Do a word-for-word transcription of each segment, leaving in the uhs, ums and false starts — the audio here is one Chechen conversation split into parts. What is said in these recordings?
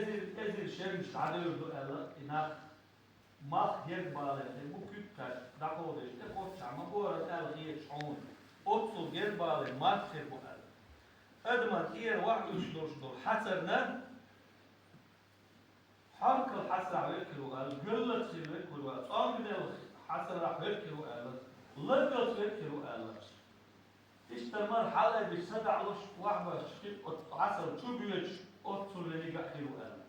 Эзар шермаш дӀадевр ду аьлла, и нах мах герга бале, хӀе, бу куьг кхаьчча, дӀакховдийча, тӀекхоччахь ма бора аьлла хеташ хьуна. Оццул герга бале, марх хир бу аьлла. Адаман тӀера вахьуьйтуш долуш долу хьацарна, хьаркал хьацарахь верг хир ву аьлла, гоьллаца хир верг хир ву аьлла, цӀонга делла хьацарахь верг хир ву аьлла, ларгалц верг хир ву аьлла. Иштта мара хьалаайбича садаӀлуш, вахьбаш хир, оцу Ӏасал чу боьдуш, оццул верг а хир ву аьлла.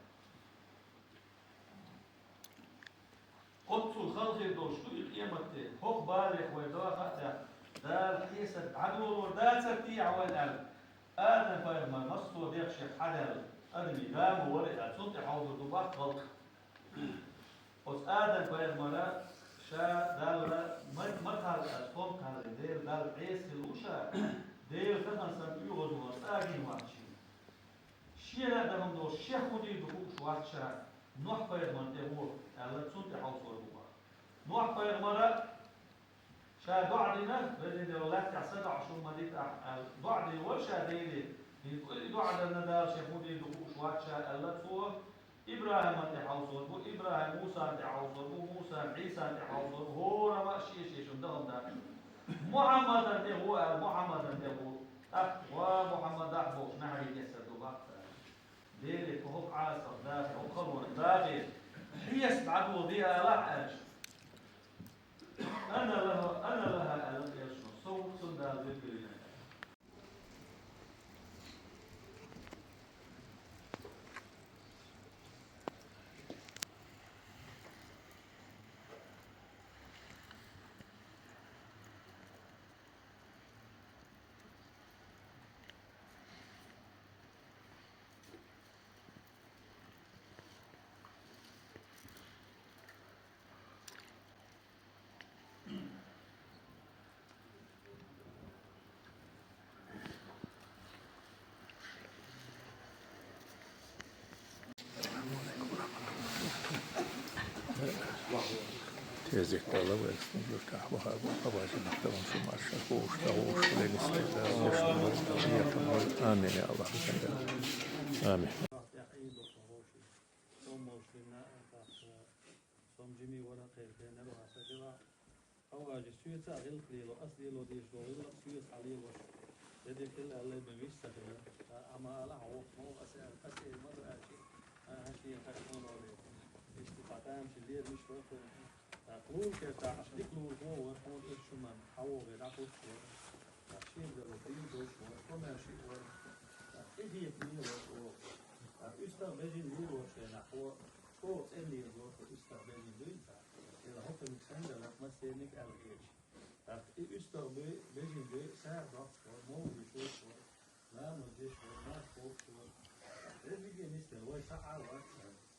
Оццул хала хир долуш ду и къематде, хӀокху балех вай доха а даьхна, Дала хьесап дӀадолор дацара техьа вайна аьлла, Адам-пайхамар массо а дехашех хьадаьлла, адамийн да ма вара и, цунна тӀе хьовзур ду боху халкъ. Оцу Адам-пайхамара ша Далла ма-, ма кхалла аьлла, стом кхаллина, Дела Далла Ӏеса хилла ву ша, Дела тахана санна оьгӀазвахана цӀа а гина вац шена. Шена а дан хӀума долуш, шех хӀун дийр ду хууш вац ша, Нохь-пайхамарна тӀе гӀо, аьлла, цунна тӀе хьовсор бу боху. Нохь-пайхамара ша доӀа дина, везан Дела, лаьттахь садаӀаш хӀума ма дита ахь аьлла, доӀа дина вара ша Деле. ХӀинца и доӀа дарна Дала шех хӀун дийр ду хууш вац ша аьлла, цо ИбрахӀимна тӀе хьовсор бу, ИбрахӀим Мусана тӀе хьовсор бу, Муса Ӏийсана тӀе хьовсор бу, хӀорамма а шен-шен шун дахана дац. Мухьаммадна тӀе гӀо аьлла, Мухьаммадна тӀе гӀо. ТӀаккха, ва Мухьаммад, ахь бохуш, маьхьарий кессар ду баккха. Деле кху хӀокху Ӏасалх дахе, хӀокху халонах дахе, хьесап дӀадолу де алахь аьлча. Ана лаха, ана лаха аьлла кхерчо, со ву-кх цунна Дала векалвина. Тезет Дала вайшна юьртахь вахархо, хабаршинах тахана шу маршалла хууш, тахуш, легистера, дешна, летамой. Амин, я Аллах. Амин. Сом жиме вара кхерхенера васа дела. Хьо важа соьца а гӀиллакх лело, ас лело дезаш долу гӀиллакх соьца хьан лелош. Де де хила аьлла, бен вист ца хила. Амма ала хьан воккха ма ву, ас аьлла, ас э ма ду аьлчи. А, хьан шен хьан хьуна оле. Иштта тхан тамашийна лернаш вара кхуьнан. ТӀаккха лур кертахь, аш дика лур хӀун вара, хьуна уьш шу ман, хьан вогӀе дӀакхуссуш вара. ТӀаккха шен дала дийна долуш вара, комаьрши а вара. ТӀаккха и хетаме вара оха. ТӀаккха уьстагӀ бежина лелош хенахь, хьо чӀогӀа цӀена лелош вара, хьо уьстагӀ бежина дуьйна цхьа. Эла хӀокхуьнга сандалат массерниг аьлла хеташ. ТӀаккха и уьстагӀ бе-, бежина дуй, сагӀа доккхуш вара, мовлид деш вара, ламаз деш вара, марха кхобуш вара. ТӀаккха везиге нисделла вай схьа а вац.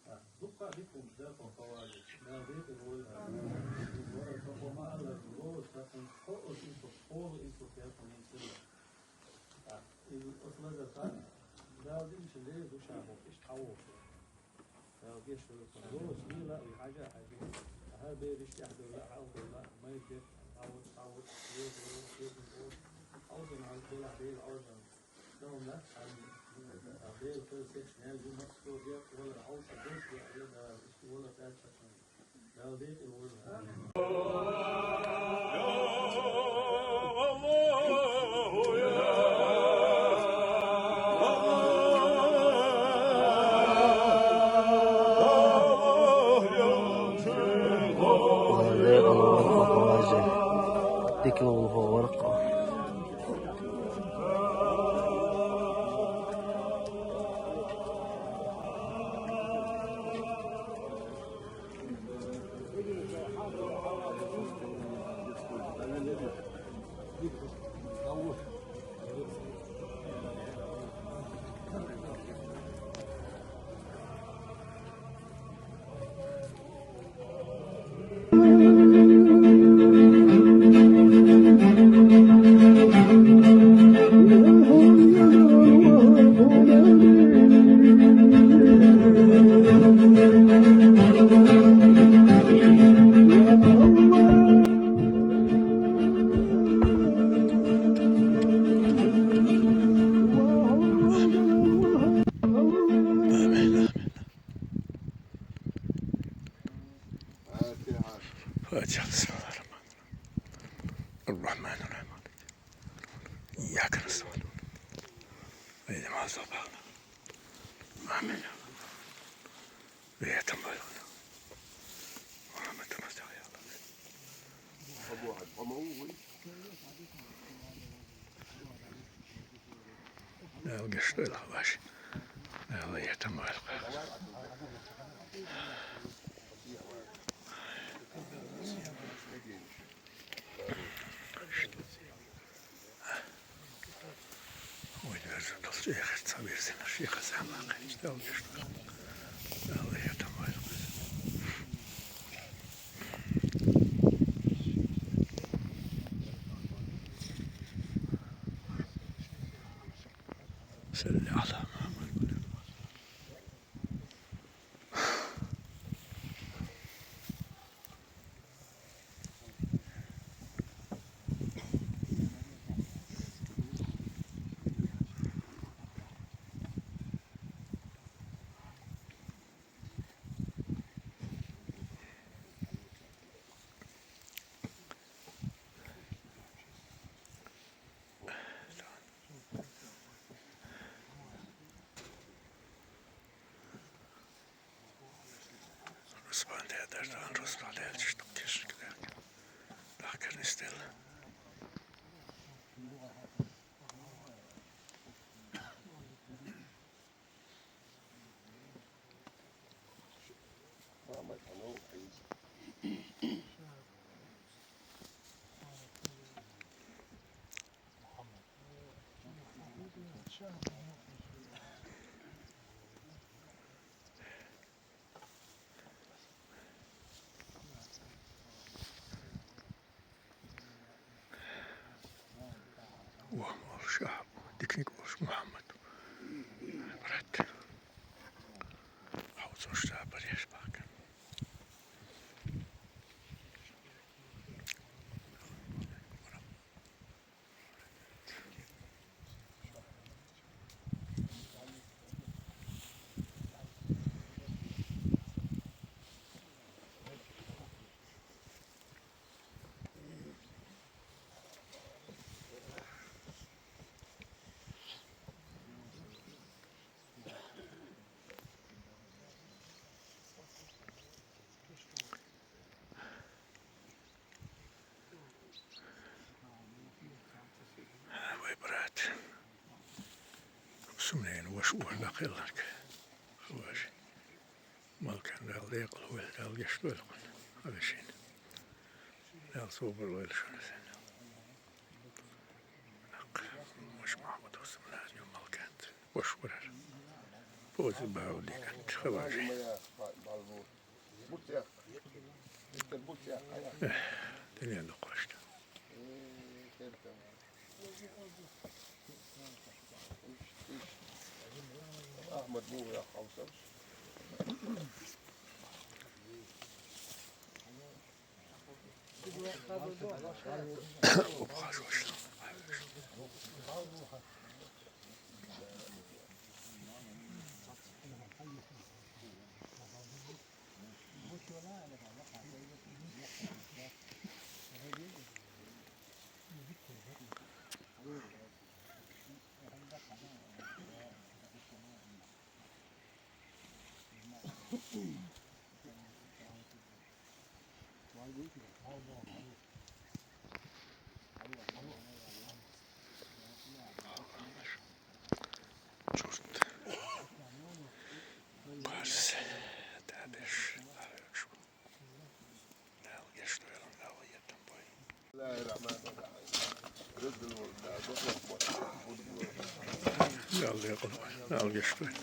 ТӀаккха дуккха а дика хӀумаш дара хӀокху хавалица. Дала декъала войла. Вара хӀокху ма-аллара лоруш сакхунца, хӀоъ оцу иза, хӀола иза яхун йина сила. ТӀаккха иза оцу лазар хан, Дала динчу леза ду ша боху, иштта хьан вогӀуш вара. Дала геш вара, лоруш лела а ве хьажа а хьажа. ХӀара бераш тӀехь девлла, хьалха девлла, майра дерг, хьан вогӀуш, хьан вогӀуш, леза вара, леза вара. Хьовсана хьан делахь Дела Ӏожалла. Дала нах хьан, а, Дела хила сецна яьлла ю, массо а декъа валар хьовса, деш веа, Дала, иштта валар тӀаьрца хьан. Дика ловла хӀо вара-кх. فاتحة. بسم الله الرحمن الرحيم. الرحمن الرحيم. إياك نستعين. اهدنا الصراط. آمين. Ve tamam. Muhammed Mustafa ya Allah. Elge şöyle baş. Elge tamam. Ой, даже толчек, соберся на шеха сама, конечно, он что. Алла, я там, ой. Салли аля Мухаммад. Ruslan däder, dan Ruslan däl, çyşdyk, keşke gidelim. Bakın istedim. Вон болуш Ахьмад, дикник болуш Мухьаммад. Брат. Хьовсуш цхьа пареш баккха. Вай, брат. Сумнен ваш урлакъ ялларг. Ваш. Малкан Дала декъал вай, Дала гешт вай лакъан. Хьавешин. Дала собар лойла шуна сен. Ваш Мухьаммад Хьусамлан ю Малкан. Ваш варар. Пози бавлиган. Хаважи. Эх, тилен докъашта. Ахьмад, ну, я хавсар. Чёрт. Барс. Дабеш. Дала гешт вай лакъан, Дала еттам бой. Дала декъал вай, Дала гешт вай.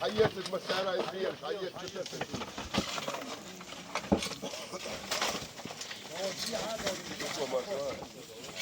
حياتك مسارة يا حياتك، حياتك. شوفوا ما شاء الله.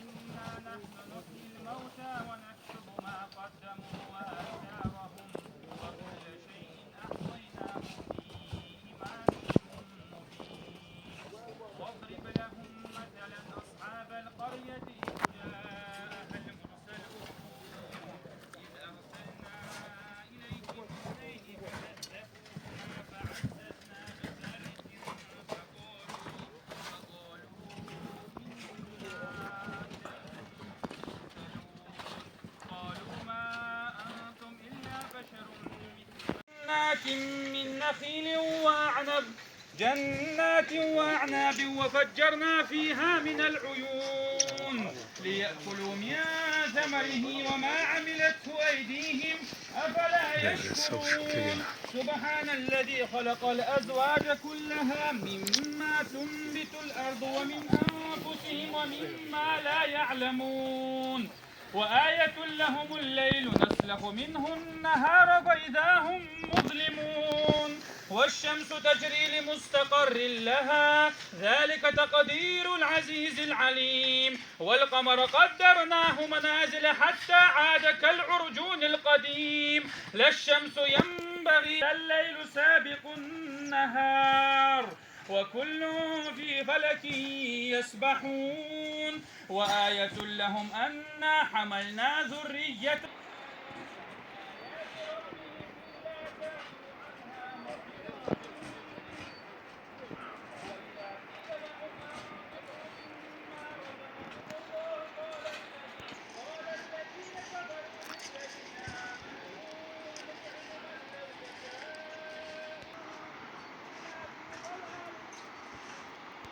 إنا نحن نحيي الموتى ونكتب ما قدموا وآثارهم وكل شيء أحصيناه في إمام مبين. واضرب لهم مثلا أصحاب القرية إذ جاءها المرسلون. إذ أرسلنا إليهم اثنين فكذبوهما فعززنا بثالث فقالوا قالوا ما أنتم إلا بشر مثلنا. جنات من نخيل وأعنب، جنات وأعناب وفجرنا فيها من العيون ليأكلوا من ثمره وما عملته أيديهم أفلا يشكرون. سبحان الذي خلق الأزواج كلها مما تنبت الأرض ومن أنفسهم ومما لا يعلمون. وآية لهم الليل نسلخ منه النهار فإذا هم مظلمون. والشمس تجري لمستقر لها ذلك تقدير العزيز العليم. والقمر قدرناه منازل حتى عاد كالعرجون القديم. لا الشمس ينبغي، لا الليل سابق النهار وكل في فلك يسبحون. وآية لهم أنا حملنا ذرية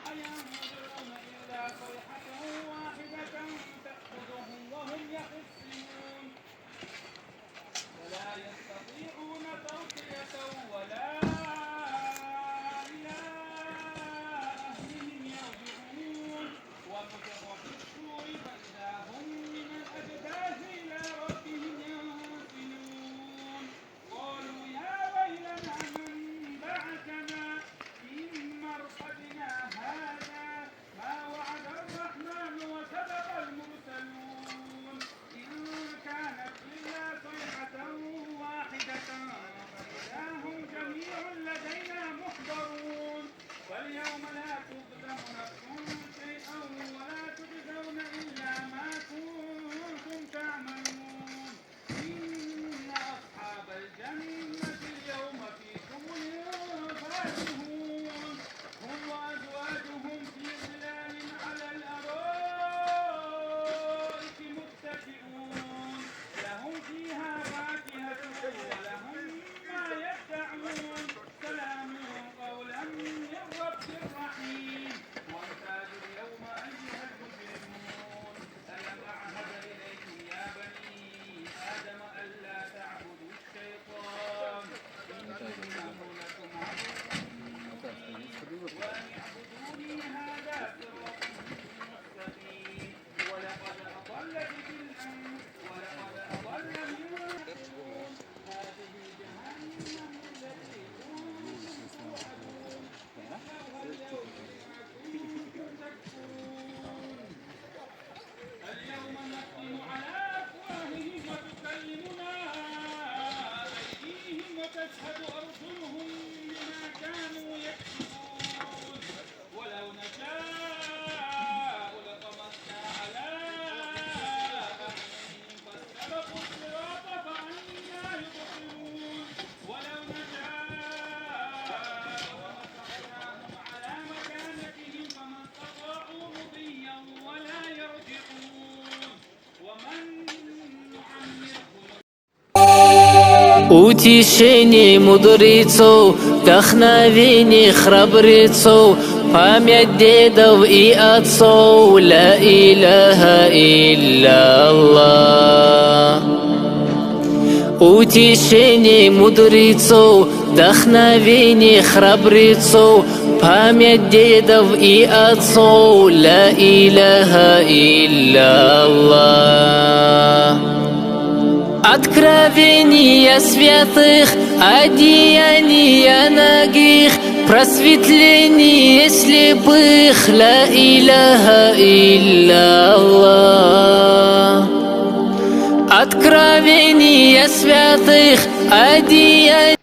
لا ينظرون إلا صيحة واحدة تأخذهم وهم يخصمون. فلا يستطيعون توصية ولا إلى أهلهم يرجعون. ونفخ في الصور فإذا هم من الأجداث إلى ربهم ينسلون. قالوا يا ويلنا من بعثنا من مرقدنا هذا ما وعد الرحمن وصدق المرسلون. إن كانت إلا صيحة واحدة فإذا هم جميع لدينا محضرون. فاليوم لا تظلم نفس شيئا ولا تجزون إلا ما كنتم تعملون. إن أصحاب الجنة اليوم في شغل فاكهون. هم وأزواجهم في ظلال على الأرائك متكئون. لهم فيها فاكهة ولهم ما يدعون. سلام قولا من رب رحيم. وامتازوا اليوم أيها المجرمون. ألم أعهد إليكم يا بني آدم ألا تعبدوا الشيطان Утешение мудрецов, вдохновение храбрецов, память дедов и отцов, لا إله إلا الله. Утешение мудрецов, вдохновение храбрецов, память дедов и отцов, لا إله إلا الله. Откровения святых, одеяния нагих, просветление слепых, لا إله إلا الله. Откровения святых, одеяния